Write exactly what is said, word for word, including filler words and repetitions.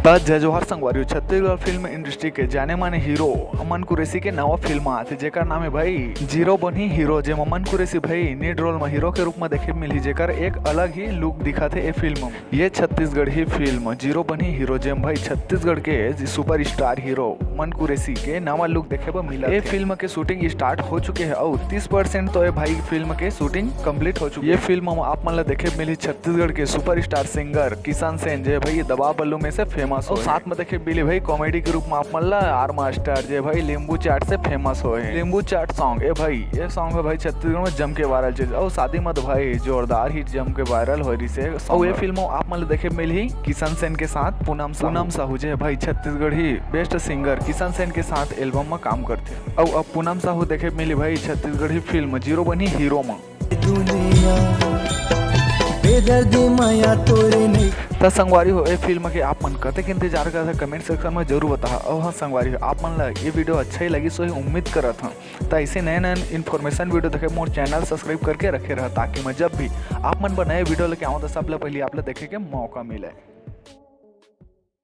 त जय जोहार संगवारी हो, छत्तीसगढ़ फिल्म इंडस्ट्री के जाने माने हीरो अमन कुरैशी के नवा फिल्म आथे, जेकर नाम है भाई जीरो बनही हीरो, जेमा अमन कुरैशी भाई लीड रोल में हीरो के रूप में देखे मिलही, जेकर एक अलग ही लुक दिखाथे ए फिल्म में। ये छत्तीसगढ़ी फिल्म जीरो बनही हीरो, जेम भाई छत्तीसगढ़ के सुपरस्टार हीरो अमन कुरैशी के नवा लुक देखे बर मिला। ए फिल्म के शूटिंग स्टार्ट हो चुके है और तीस परसेंट तो ए भाई फिल्म के शूटिंग कंप्लीट हो चुके। ये फिल्म में आप मन ला देखे मिलही छत्तीसगढ़ के सुपरस्टार सिंगर किशन सेन, जे भाई दबा बल्लू में से फेमस हो। साथ में देखे मिलही भाई कॉमेडी के रूप में आप मन ला आर मास्टर, जे भाई लींबू चाट से फेमस हो है। लींबू चाट सॉन्ग, ए भाई, ये सॉन्ग है भाई छत्तीसगढ़ में जम के वायरल चीज। और शादी मत भाई जोरदार हिट जम के वायरल हो रही से। और ये फिल्म आप मन ला देखे मिलही किशन सेन के साथ पूनम साहू। पूनम साहू, जे भाई छत्तीसगढ़ी बेस्ट सिंगर किशन सेन के साथ एल्बम में काम करथे। और अब पूनम साहू देखे मिलही भाई छत्तीसगढ़ी फिल्म जीरो बनही हीरो में। दुनिया बेदर्दी माया तोरे नहीं। त संगवारी हो, ए फिल्म के आप मन कतेक इंतजार करत हव, कमेंट सेक्शन में जरूर बताहा। और हाँ संगवारी हो, आप मन ला ये वीडियो अच्छा ही लगिस होही, उम्मीद करत हूँ। त ऐसे नए नए इन्फॉर्मेशन वीडियो देखे मोर चैनल सब्सक्राइब करके रखे रहा, ताकि मैं जब भी आप मन बर नए वीडियो लेके आऊँ तो सबले पहले आप ला देखे के मौका मिले।